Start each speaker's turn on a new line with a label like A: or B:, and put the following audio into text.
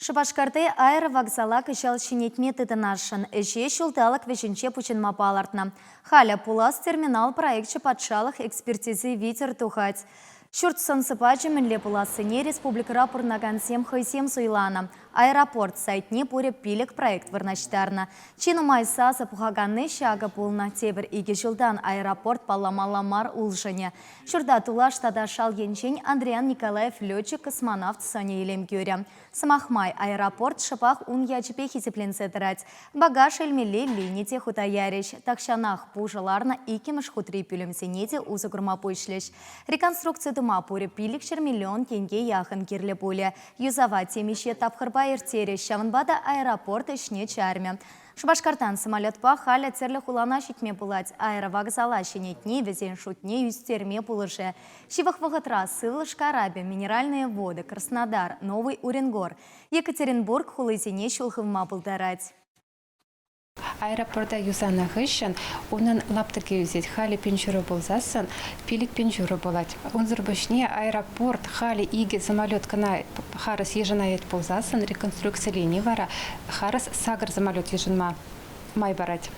A: Шупашкарти аэровокзала кӑҫал ҫӗнетме тытӑнасшӑн. Ӗҫе ҫулталӑк вӗҫӗнче пуҫӑнма палӑртнӑ. Халӗ пулас терминал проекчӗ патшалӑх экспертизи витӗр тухать. Ҫурт сӑн-сӑпачӗ мӗнле пулассине республикӑра пурӑнакансем хӑйсем суйланӑ. Аэропорт сайтне пурӗ 5 проект вырнаҫтарнӑ. Чи нумай сасӑ пухаканни ҫакӑ пулнӑ. Тепӗр икӗ ҫултан аэропорт палламалла мар улшӑнӗ. Ҫурта тулаш тата шал енчен Андриян Николаев летчик-космонавт сӑнӗ илем кӳрӗ. Сӑмах май, аэропорт шӑпах ун ячӗпе хисепленсе тӑрать. Багаж илмелли лини те хута ярӗҫ. Тахҫанах пушӑ ларнӑ иккӗмӗш хутри пӳлӗмсене те усӑ курма пуҫлӗҫ. Реконструкци тума пурӗ 500 миллион тенке яхӑн кирлӗ пулӗ. Юсава темиҫе тапхӑрпа ирттерӗҫ, ҫавӑнпа та аэропорт ӗҫне чармӗ. Шупашкартан самолетпа халӗ тӗрлӗ хулана ҫитме пулать. Аэровокзала ҫӗнетни вӗсен шутне ӳстерме пулӑшӗ. Ҫывӑх вӑхӑтра сывлӑш карапӗ, Минеральные воды, Краснодар, Новый Уренгор, Екатеринбург хулисене ҫул хывма пултарать.
B: Аэропорта юсанӑ хыҫҫӑн унӑн лаптӑкӗ ӳсет. Халӗ 1000 пулсассӑн 5500 пулать. Унсӑр пуҫне аэропорт халӗ икӗ самолет кӑна харӑс йышӑнаять пулсассӑн реконструкцилени вара харӑс сакӑр самолет йышӑнма май парать.